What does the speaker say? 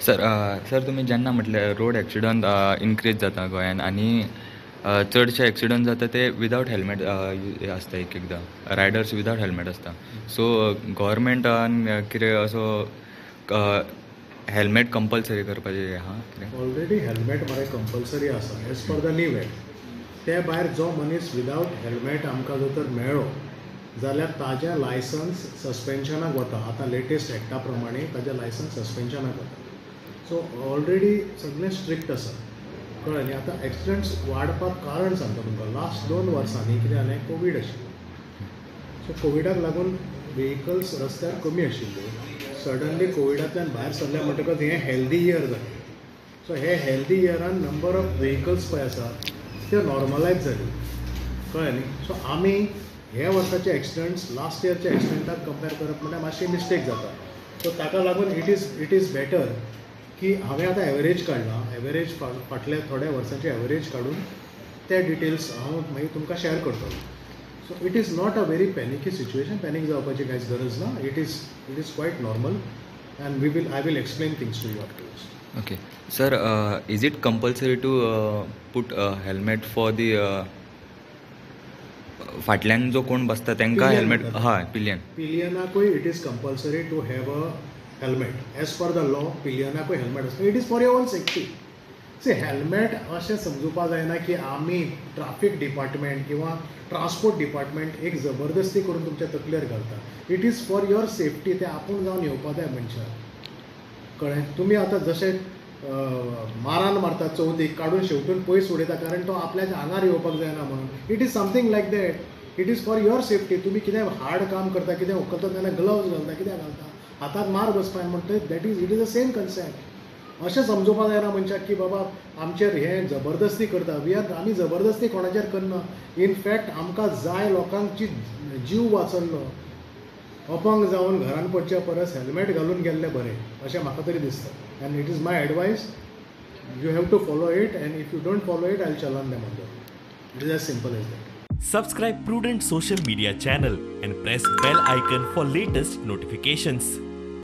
Sir, sir, तुमी जेन्ना म्हटलें रोड एक्सिडंट इनक्रीज जाता गोंयान आनी चडशे एक्सिडंट जाता ते विदावट हेल्मेट आसता, एक एकदां रायडर्स विदावट हेल्मेट आसता, सो गोवोरमेंटान कितें असो हेल्मेट कंपल्सरी करपाचें आहा कितें? ऑलरेडी हेल्मेट मरे कंपल्सरी आसा as per the new act. ते भायर जो मनीस विदावट हेल्मेट आमकां जर तर मेळ्ळो जाल्यार ताजें लायसन्स सस्पेन्शनाक वता. आतां लेटेस्ट एक्टा प्रमाणे ताजें लायसन्स सस्पेन्शनाक वता. सो ऑलरेडी सगळें स्ट्रिक्ट आसा, कळ्ळें न्ही? आतां एक्सिडंट्स वाडपाक कारण सांगता तुमकां. लास्ट 2 वर्सांनी कितें जालें, कोवीड आशिल्लो. सो कोविडाक लागून व्हेकल्स रस्त्यार कमी आशिल्ल्यो. सडनली कोविडांतल्यान भायर सरले म्हणटकच हें हेल्दी इयर जालें. सो हे हेल्दी इयरान नंबर ऑफ व्हेकल्स पळय आसा ते नॉर्मलायज जाले, कळ्ळें न्ही? सो आमी हे वर्साचे एक्सिडंट्स लास्ट इयरच्या एक्सिडंटाक कंपेर करप म्हणल्यार मातशी मिस्टेक जाता. सो ताका लागून it is better की हांवें आतां एवरेज काडला, एवरेज फाटल्या थोड्या वर्सांचे एवरेज काडून ते डिटेल्स हांव मागीर तुमकां शेअर करतलो. So it is not a very panicky situation, panic जावपाची कांयच गरज ना. It is quite normal and we will I will explain things to you afterwards. Okay sir, is it compulsory to put helmet for the फाटल्यान जो कोण बसता तांकां helmet? हय, pillion. पिलियनाकूय it is compulsory to have a helmet as per the law. पिलियनाकूय helmet आसता. It is for your own safety. See, helmet अशें समजुपाक जायना की आमी ट्राफीक डिपार्टमेंट किंवा ट्रान्सपोर्ट डिपार्टमेंट एक जबरदस्ती करून तुमच्या तकलेर घालता. It is for your safety. तें आपूण जावन येवपा जाय मनशाक, कळ्ळें? तुमी आतां जशें मारान मारता चवथीक, काडून शेवटून पयस उडयता, कारण तो आपल्याच्या आंगार येवपाक जायना म्हणून. It is something like that. It is for your safety. तुमी कितें हार्ड काम करता, कितें उखलता तेन्ना ग्लव्स घालता, कित्याक घालता? हाताक मार बसपाक म्हणटकीर that is it is a same concept. अशें समजुपाक जायना मनशाक की बाबा आमचेर हें जबरदस्ती करता. We are आमी जबरदस्ती कोणाचेर करना. इनफॅक्ट आमकां जाय लोकांची जीव वाचल्लो. अपंग जावन घरान पडच्या परस हेल्मेट घालून गेल्लें बरें अशें म्हाका तरी दिसता. And it is my advice, you have to follow it, and if you don't follow it, I challan them on. It is as simple as that. Subscribe Prudent Social Media channel and press bell icon for latest notifications.